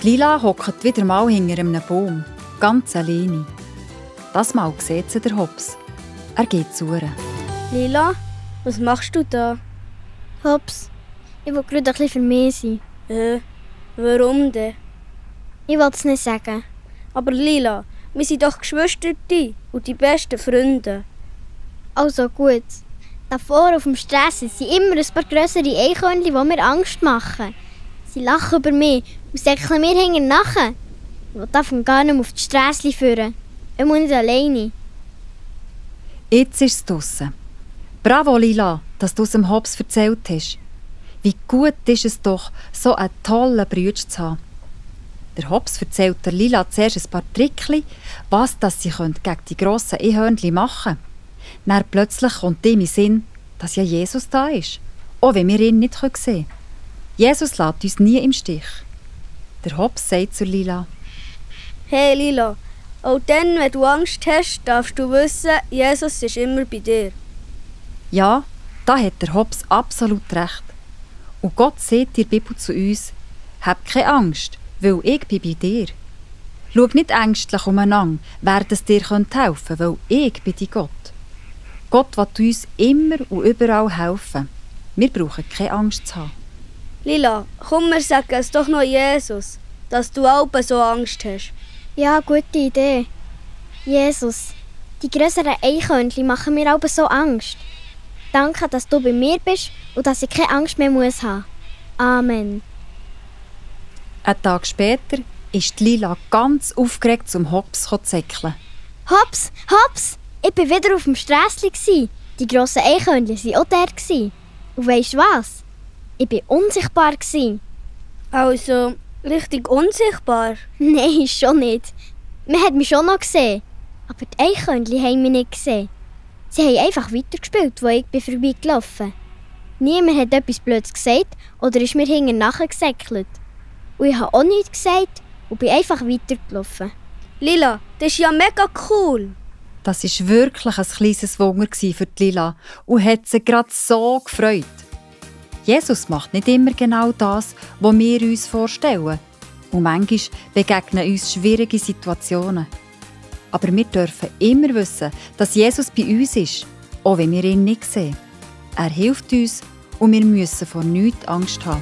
Lila hockt wieder mal hinter einem Baum, ganz alleine. Das Mal sieht sie der Hops. Er geht zu ihr. Lila, was machst du da? Hops, ich will gerade ein bisschen für mich sein. Warum denn? Ich will es nicht sagen. Aber Lila, wir sind doch Geschwister und die besten Freunde. Also gut. Da vorne auf dem Strasse sind immer ein paar grössere Eichhörnchen, die mir Angst machen. Sie lachen über mich und säckeln mir hinten nachher. Ich will davon gar nicht mehr auf die Strasse führen. Ich muss nicht alleine. Jetzt ist es draussen. Bravo, Lila, dass du es dem Hops erzählt hast. Wie gut ist es doch, so einen tollen Bruder zu haben. Der Hops erzählt der Lila zuerst ein paar Trickchen, was das sie gegen die grossen Eichhörnchen machen können. Dann plötzlich kommt ihm in den Sinn, dass ja Jesus da ist, auch wenn wir ihn nicht sehen können. Jesus lässt uns nie im Stich. Der Hops sagt zu Lila: Hey Lila, auch dann, wenn du Angst hast, darfst du wissen, Jesus ist immer bei dir. Ja, da hat der Hops absolut recht. Und Gott sagt in der Bibel zu uns: Hab keine Angst, weil ich bin bei dir. Schau nicht ängstlich umeinander, wer es dir helfen könnte, weil ich bin dein Gott. Gott will uns immer und überall helfen. Wir brauchen keine Angst zu haben. Lila, komm, wir sagen es doch noch Jesus, dass du auch so Angst hast. Ja, gute Idee. Jesus, die grösseren Eichhörnchen machen mir aber so Angst. Danke, dass du bei mir bist und dass ich keine Angst mehr haben muss. Amen. Einen Tag später ist Lila ganz aufgeregt zum Hops zu säckeln. Hops, Hops! Ich war wieder auf dem Strässchen. Die grossen Eichhörnchen waren auch dort. Und weisst du was? Ich war unsichtbar. Also, richtig unsichtbar? Nein, schon nicht. Man hat mich schon noch gesehen. Aber die Eichhörnchen haben mich nicht gesehen. Sie haben einfach weitergespielt, wo ich vorbeigelaufen bin. Niemand hat etwas Blödes gesagt oder ist mir hinten nachher gesäckelt. Und ich habe auch nichts gesagt und bin einfach weitergelaufen. Lila, das ist ja mega cool. Das war wirklich ein kleines Wunder für die Lila und hat sie gerade so gefreut. Jesus macht nicht immer genau das, was wir uns vorstellen. Und manchmal begegnen uns schwierige Situationen. Aber wir dürfen immer wissen, dass Jesus bei uns ist, auch wenn wir ihn nicht sehen. Er hilft uns und wir müssen vor nichts Angst haben.